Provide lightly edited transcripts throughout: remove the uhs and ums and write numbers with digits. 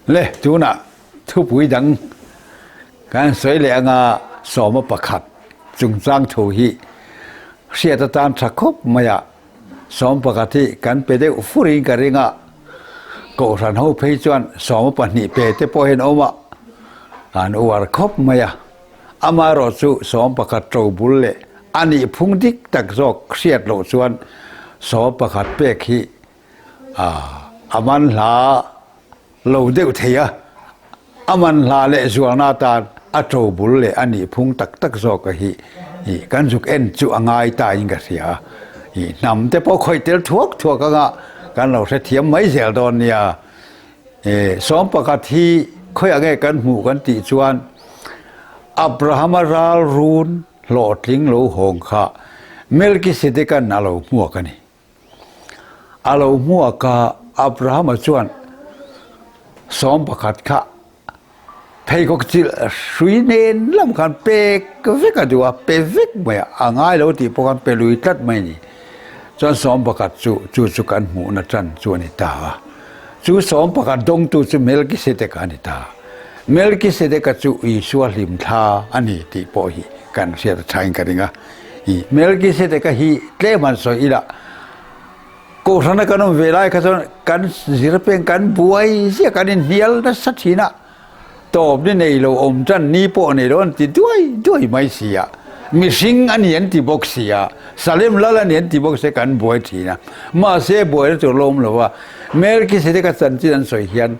Le tunah thupui dang kan sawi leh anga sawma pakhat chungchang thu hi hriat atan tha khawp mai a, sawm pakhat hi kan pe deuh furin ka ring a, kohhran ho phei chuan sawma pahnih pe te pawh hian awm a, an uar khawp mai a, amaherawhchu sawm pakhat to bul leh a nih phung dik tak zawk hriat loh chuan sawm pakhat pek hi A man hla lo deuh thei a, a man hla leh zualna atan a to bul leh a nih phung tak tak zawk a hi kan zuk en chu a ngai ta in ka hria a, hnam te pawh khawih tel thuak thuak anga kan lo hrethiam mai zel dawn nia. Sawm pakhat hi khawiah nge kan hmuh kan tih chuan Abrahama ral run hlawhtling lo hawng kha Melkisedekan a lo hmuak a ni. A lo hmuak a, Abrahama chuan 11 kha pheikhawk chilh hrui nen lam khan pek vek a duh a, pe vek mai a, a ngai lo tih pawh khan pe lui tlat mai a ni. Chuan 11 chu chu chu kan hmuhna tan chu a ni ta a. Chu 11 dawngtu chu Melkisedeka a ni ta. Melkisedeka chu Isua hlimthla a ni tih pawh hi kan hriat a thain ka ring a. I Melkisedeka hi tlem han sawi ila, Kohhrana kan awm ve lai kha chuan kan zir peng kan buai ziah kan inhnial nasa thin a, tawp ni nei lo awm tan ni pawh nei lo an ti duai duai mai si a, mihring a ni an ti bawk si a, Salem lal a ni an ti bawk si a kan buai thin a, mahse buaina tur la awm lo va, Melkisedeka chanchin an sawi hian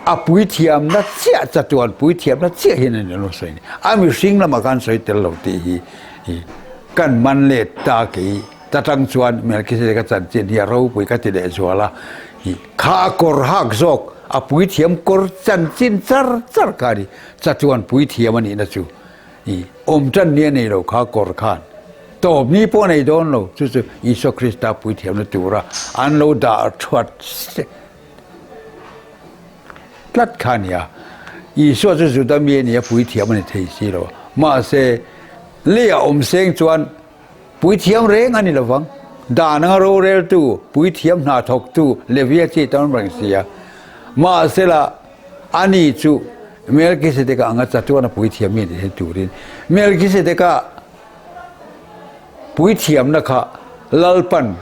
a puithiamna chiah chatuan puithiamna chiah hian a ni lo sawi ni, a mihring lamah khan sawi tel lo tih hi. Hi kan man let ta kei ta tang chuan Melchizedek a chanchin hi a ropui ka ti leh zual a, hi kha a kawr hak zawk a puithiam kawr chanchin char char kha a ni, chatuan puithiam a nihna chu hi awm tan ni a nei lo kha kawr khan tawp ni pawh a nei dawn lo, chu chu Isua Krista puithiamna tura an lo dah thuat tlat kha a ni a. Isua chu Juda mi a ni a, puithiam a ni thei si lo. Mahse, leiah awm seng chuan puithiam reng a ni lo vang. Dan anga roreltu, puithiam hna thawktu Levia chi tan awm reng si a. Mahsela, ani chu Melkisedeka anga chatuana puithiam mi a ni thei turin Melkisedeka puithiamna kha Lalpan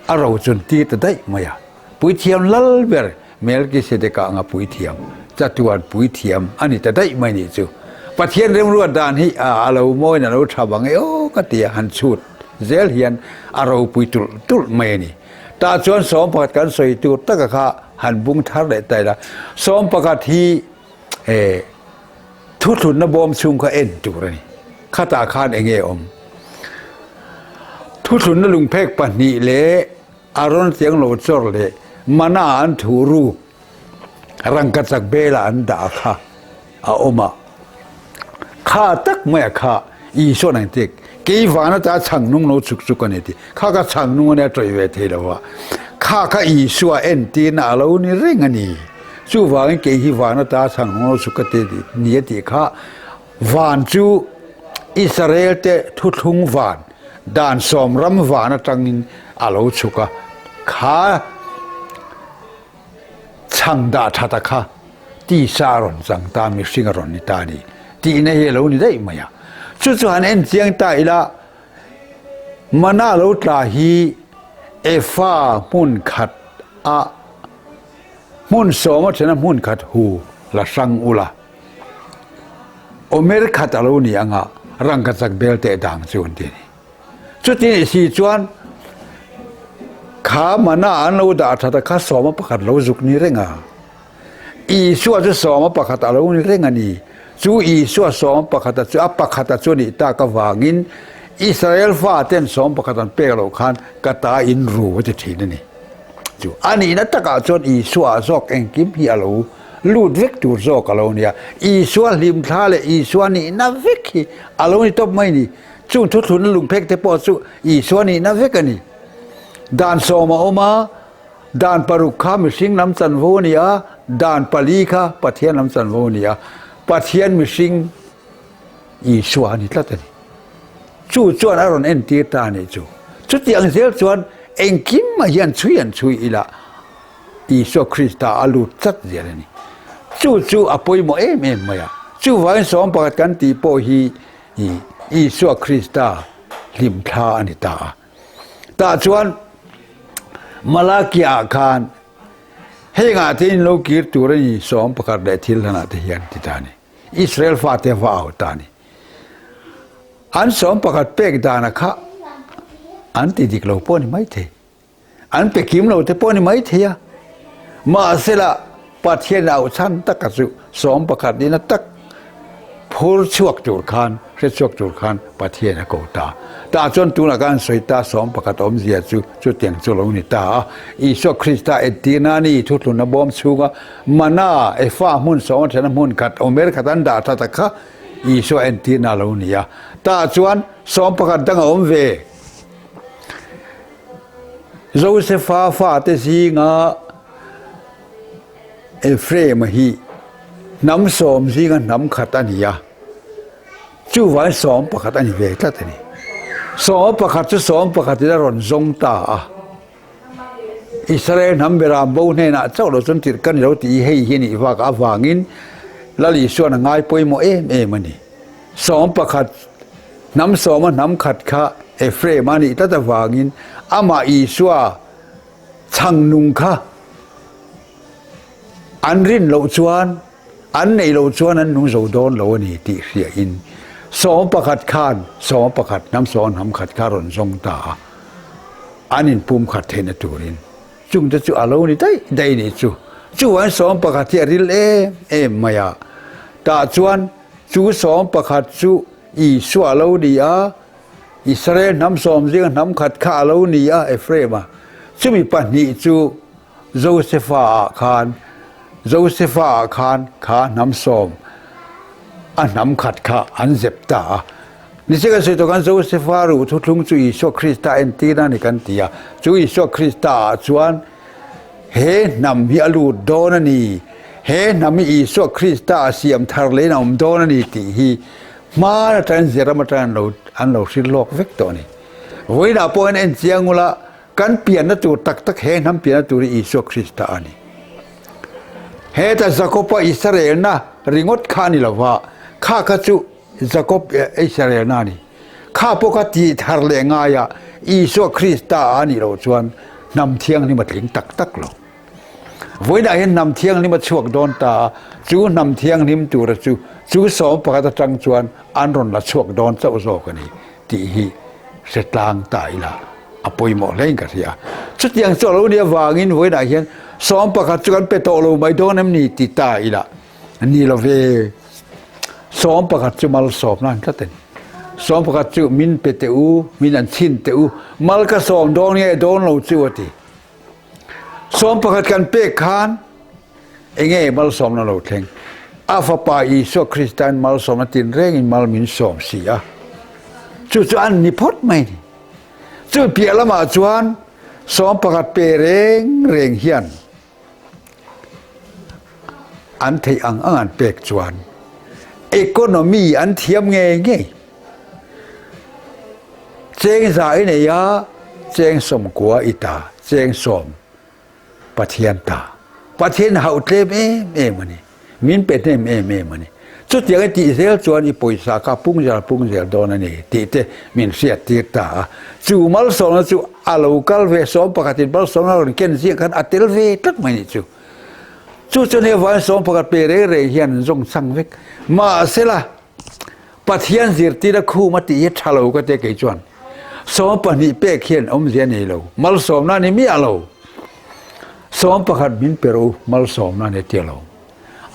a rochun tir ta daih mai a. Puithiam lal ber Melkisedeka anga puithiam, chatuan puithiam a ni ta daih mai nih chu. Pathian remruat dan hi a lo mawiin a lo tha bang e aw ka ti a, han chhut zel hian a ropui tulh tulh mai a ni. Tah chuan 11 kan sawi tur taka kha han bung thar leh ta ila, 11 hi e thuthlunna bawm chhung kha en tur a ni. Khatah khan eng nge awm? Thuthlunna lungphek pahnih leh A rawn chiang lo chawr leh mana an thu ruk rangkachak bela an dah kha a awm a. Kha tak mai a kha Isuan ang tek, kei van ata chhang nung lo chuk chuk a ni ti. Kha kha chhang nung a nia tawih ve thei lo a. Kha kha Isua entirna a lo ni reng a ni. Chuvangin kei hi van ata chhang nung lo chuk ka ti ni a tih kha Van chu Israel te thuthlung van, dan sawm ram van atangin a lo chhuk a, kha chhang dah that a kha tisa a rawn chang ta, mihring a rawn ni ta a ni tihna hi a lo ni daih mai a. Chu chu han en chiang ta ila, mana lo tla hi Efa hmun khat a hmun sawm a thena hmun khat hu la hrang ula. Omer khat a lo ni anga rangkachak bel teh dang chu an ti a ni. Chuti nih si chuan kha mana an lo dah that a kha sawma pakhat lo zuk ni reng a. Isua chu sawma pakhat a lo ni reng a ni. Chu Isua sawma pakhat a chu a pakhat a chu nih tak avangin Israel fa ten sawm pakhat an pek loh khan ka ta in ru a ti thin a ni. Chu a nihna takah chuan Isua zawk engkim hi a lo lut vek tur zawk a lo nia. Isua hlimthla leh Isua nihna vek hi a lo ni tawp mai ni. Chung thuthlunna lungphek te pawh chu Isua nihna vek a ni. Dan sawm a awm a, dan paruk kha mihring lam chanvo a ni a, dan pali kha Pathian lam chanvo a ni a. Pathian mihring Isua a ni tlat a ni. Chu chuan a rawn entir ta a nih chu. Chutiang zel chuan engkim mah hian chhui an chhui ila. Isua Krista a lut tlat zel a ni. Chu chu a pawimawh em em mai a. Chuvangin sawm pakhat kan tih pawh hi Isua Krista hlimthla a ni ta a. Tah chuan Malakia ah khan hengah te in lo kir tur a ni sawm pakhat leh thil hlanah te hian ti ta a ni. Israel fate va au ta a ni. An sawm pakhat pek dana kha an ti dik lo pawh a ni maithei. An pe kim lo te pawh a ni maithei a. Mahsela Pathian auh chhan taka chu sawm pakhat nihna tak phur chhuak tur khan, hre chhuak tur khan Pathian a ko ta. Tah chuan tunah khan sawi ta sawm pakhat awmzia chu chutiang chu lo ni ta a. Isua Krista entirna a ni thuthlunna bawm chhunga mana efa hmun sawm a thlenna hmun khat awmer khat an dah tha ta kha Isua entirna a lo ni a. Tah chuan sawm pakhat dang a awm ve. Josefa fate zinga Ephraim-a hi hnam sawm zinga hnam khat a ni a, chuvangin sawm pakhat a ni ve tlat a ni. Sawm pakhat chu sawm pakhatin a rawn zawng ta a. Israel hnam beram bo hnenah chauh lo chuan tirh ka ni lo tih hi hei hi a nih vak avangin Lal Isuan a ngai pawimawh em em a ni. Sawm pakhat, hnam sawma hnam khat kha Ephraim a nih tlat avangin amah Isua chhang nung kha an rin loh chuan, an neih loh chuan an nung zo dawn lo a ni tih hriahin sawm pakhat khan sawm pakhat, hnam sawma hnam khat kha rawn zawng ta a, an inpum khat theihna turin. Chungte chu a lo ni daih daih nih chu. Chuan sawm pakhat hi a ril em em mai a. Tah chuan chu sawm pakhat chu Isua a lo ni a, Israel hnam sawm zinga hnam khat kha a lo ni a, Ephraim-a. Chumi pahnih chu Josefa ah khan, Josefa ah khan kha hnam sawm a hnam khat kha an zep ta a. Nichik a sawi tawh khan Josefa ruh thuthlung chu Isua Krista entir a ni kan ti a. Chu Isua Krista ah chuan he hnam hi a lut dawn a ni, he hnam hi Isua Krista a siam thar leh in a awm dawn a ni tih hi hman atangin Ziram atangin an lo an lo hrilh lawk vek tawh a ni. Vawiinah pawh hian en chiang ula kan pianna tur tak tak he hnam pianna tur hi Isua Krista a ni. Heta Jakoba Israelna ringawt kha a ni lova, kha kha chu Jakob Israelna a ni. Kha pawh kha tih thar leh ngaia Isua Krista a nih loh chuan hnam thianghlim a tling tak tak lo. Vawiinah hian hnam thianghlim a chhuak dawn ta a, chu hnam thianghlim tura chu chu sawm pakhat atang chuan an rawn la chhuak dawn chauh zawk a ni tih hi hre tlang ta ila a pawimawh hlein ka hria. Chutiang chu a lo nih avangin vawiinah hian sawm pakhat chu kan pe tawh lo mai dawn em ni ti ta ila ni lo ve. Sawm pakhat chu malsawmna an tlat a ni. Sawm pakhat chu min pe teh u, min an chhin teh u, mal ka sawm dawn nge dawn lo chu a ti. Sawm pakhat kan pek khan enge malsawmna lo thleng? A fapa Isua Krista'n malsawmna tinrengin mal min sawm si a. Chu chu an ni phawt mai a ni. Chu piah lamah chuan sawm pakhat pe reng reng hian An theih ang ang an pek chuan economy an thiam ngei ngei. Cheng za i nei a, cheng sawmkua i ta, cheng sawm Pathian ta. Pathian hauh tlem em em a ni. Min pe hnem em em a ni. Chutiang i tih zel chuan i pawisa kha pung zel pung zel dawn a ni tih te min hriat tir ta a. Chu malsawmna chu a lo kal ve sawm pakhatin malsawmna rawn ken ziah khan a tel ve tlat mai nih chu. Chu chuan hei avangin sawm pakhat pe reng reng hian an zawng chhang vek. Mahsela Pathian zirtir a khum a tih hi tha lo ka tia kei chuan. Sawm pahnih pek hian awmzia nei lo. Malsawmna a ni miah lo. Sawm pakhat min pe rawh u, malsawmna a ni tia lo.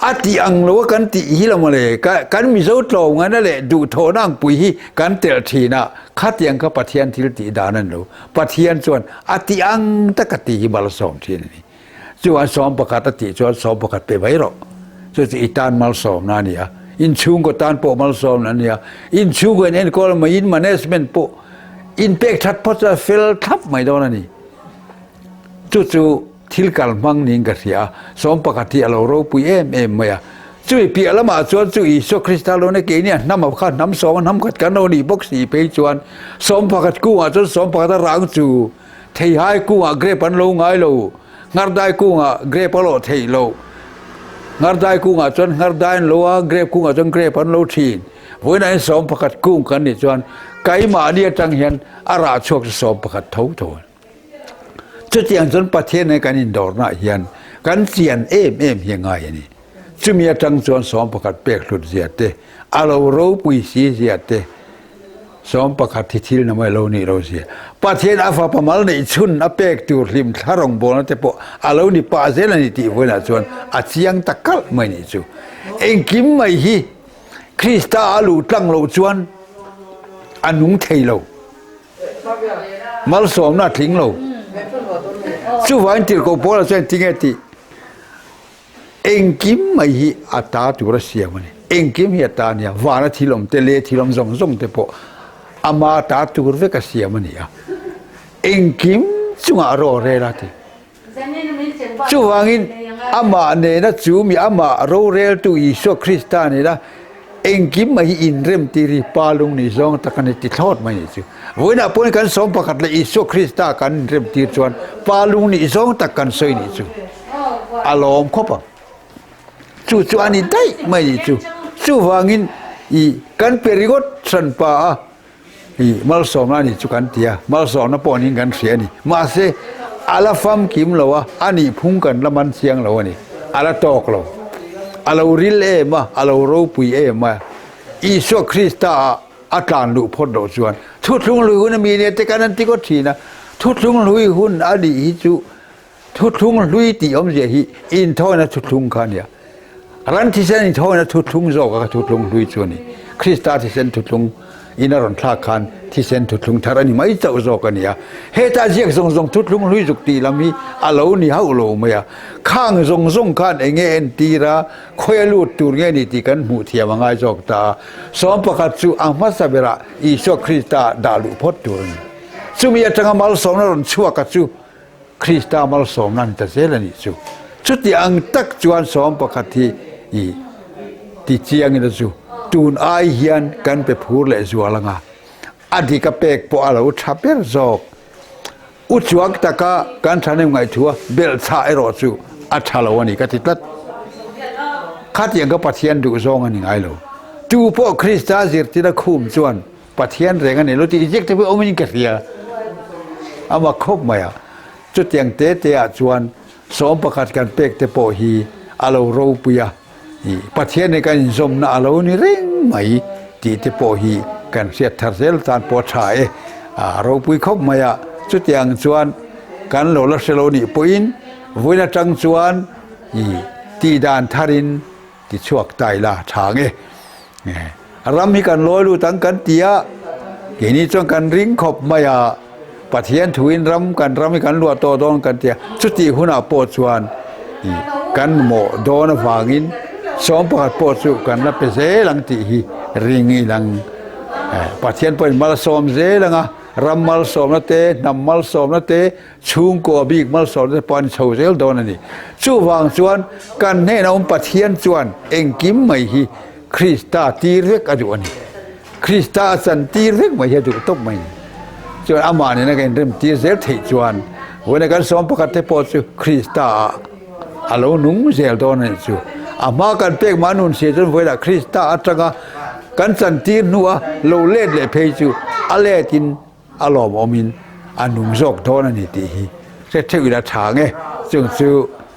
A tih ang lo a kan tih hi lo mawle, kan Mizo tlawmngaihna leh duhthawhna ang pui hi kan telh thin a, khatiang kha Pathian thil tih dan a ni lo. Pathian chuan a tih ang taka tih hi malsawm thin a ni. Chuan sawm pakhat a tih chuan sawm pakhat pe mai rawh. Chu chu i tan malsawmna a ni a, inchhungkaw tan pawh malsawmna a ni a, inchhungkaw in enkawl mai in management pawh inpek that phawt chuan fel thlap mai dawn a ni. Chu chu thil kal hmang niin ka hria a, sawm pakhat hi a lo ropui em em mai a. Chumi piah lamah chuan chu Isua Krista lo na keini a hnam kha hnam sawm a hnam khat kan lo nih bawk si phei chuan sawm pakhat kungah chuan sawm pakhat a rang chu theihai kungah grape an lo ngai lo. Nghardai kungah grape a lawh theih loh. Nghardai kungah chuan nghardai an lo a, grape kungah chuan grape an lo thin. Vawiinah hian 11 kung kan nih chuan keimahni atang hian a rah chhuak chu 11 tho tho a ni. Chutiang chuan Pathian nen kan indawrnaah hian kan chian em em hi a ngai a ni. Chumi atang chuan 11 pek hlut zia te, a lo ropui si zia te, 11 hi thil namai lo nih lo zia, Pathian a fapa mal neih chhun a pek tur hlim thla rawngbawlna te pawh a lo ni pah zel a ni tih vawiinah chuan a chiang ta kalh mai nih chu. Engkim mai hi Krista a luh tlang loh chuan a nung thei lo. Malsawmna a tling lo. Chuvangin tirhkoh Paula chuan tinge tih? Engkim mai hi a ta tur a siam a ni. Engkim hi a ta a nia. Vana thil awm te leh thil awm zawng zawng te pawh ama ta tur vek a siam a ni a. Engkim chungah a rorel a ti. Chuvangin amah nena chu mi amah roreltu Isua Krista nena engkim mai hi inremtir hi Pa lung nih zawng tak a ni ti thlawt mai nih chu. Vawiinah pawhin kan sawm pakhat leh Isua Krista kan inremtir chuan Pa lung nih zawng tak kan sawi nih chu a lawm khawp ang. Chu chu a ni daih mai nih chu. Chuvangin i kan pe ringawt hranpa a I malsawmna a nih chu kan ti a, malsawmna pawh niin kan hria a ni. Mahse, a la famkim lo a, a nih phung kan la man chiang lo a ni. A la tawk lo. A lo ril em a, a lo ropui em a. Isua Krista ah a tlan luh phawt loh chuan thuthlung hlui hun a mi nia te kan an ti ngawt thin a. Thuthlung hlui hun a nih hi chu Thuthlung hlui tih awmzia hi inthawina thuthlung kha a nia. Ran thisen inthawina thuthlung zawk a kha thuthlung hlui chu a ni. Krista thisen thuthlung in a rawn thlak khan thisen thuthlung thar a ni mai chauh zawk a ni a. Heta ziak zawng zawng thuthlung hlui zuk tih lam hi a lo ni hauh lo mai a. Khang zawng zawng khan eng nge entir a, khawi a lut tur nge ni tih kan hmuh thiam a ngai zawk ta a. 11 chu a hmasa berah Isua Krista dah luh phawt tur a ni. Chumi atanga malsawmna rawn chhuak a chu Krista malsawmna an ta zel a nih chu. Chuti ang tak chuan 11 hi i ti chiangin a chu tun ai hian kan pe phur leh zual anga a dik a pek pawh a lo tha ber zawk. U chuang taka kan thahnem ngaihthua belhchhah erawh chu a tha lo a ni ka ti tlat. Khatiang ka Pathian duh zawng a ni ngai lo. Tu pawh Krista zirtir a khum chuan Pathian reng a ni lo tih ziak te pawh awmin ka hria. Ama khawp mai a. Chutiang te te ah chuan 11 kan pek te pawh hi a lo ropui a, i Pathian nen kan inzawmna a lo ni reng mai tih te pawh hi kan hriat thar zel tan pawh a tha e. A ropui khawp mai a. Chutiang chuan kan lo la hre lo nih pawhin vawiin atang chuan i tihdan tharin Ti chhuak ta ila tha nge. Ram hi kan lawi lut ang kan ti a, keini chuan kan ring khawp mai a, Pathian thuin ram kan ram hi kan luah tawh dawn kan ti a, chutih hunah pawh chuan kan mamawh dawn avangin 11 pawh chu kan la pe zel ang tih hi ring ilang. Pathian pawhin malsawm zel ang a, ram malsawmna te, hnam malsawmna te, Chhungkaw bik malsawmna te pawh an chho zel dawn a ni. Chuvang chuan kan hnenah awm Pathian chuan engkim mai hi Krista tir vek a duh a ni. Krista a chan tir vek mai hi a duh tawp mai a ni. Chuan amah nena kan inrem tir zel theih chuan vawiina kan 11 te pawh chu Krista ah a lo nung zel dawn a nih chu. A hma kan pek mah nun sia chuan vawiinah Krista atanga kan chan tir hnua lo let leh phei chu a letin A lawmawmin a nung zawk dawn a ni tih hi hre theuh ila tha nge chung chu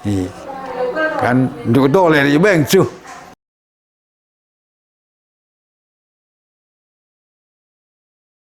i kan duh dawk leh rih mai ang chu.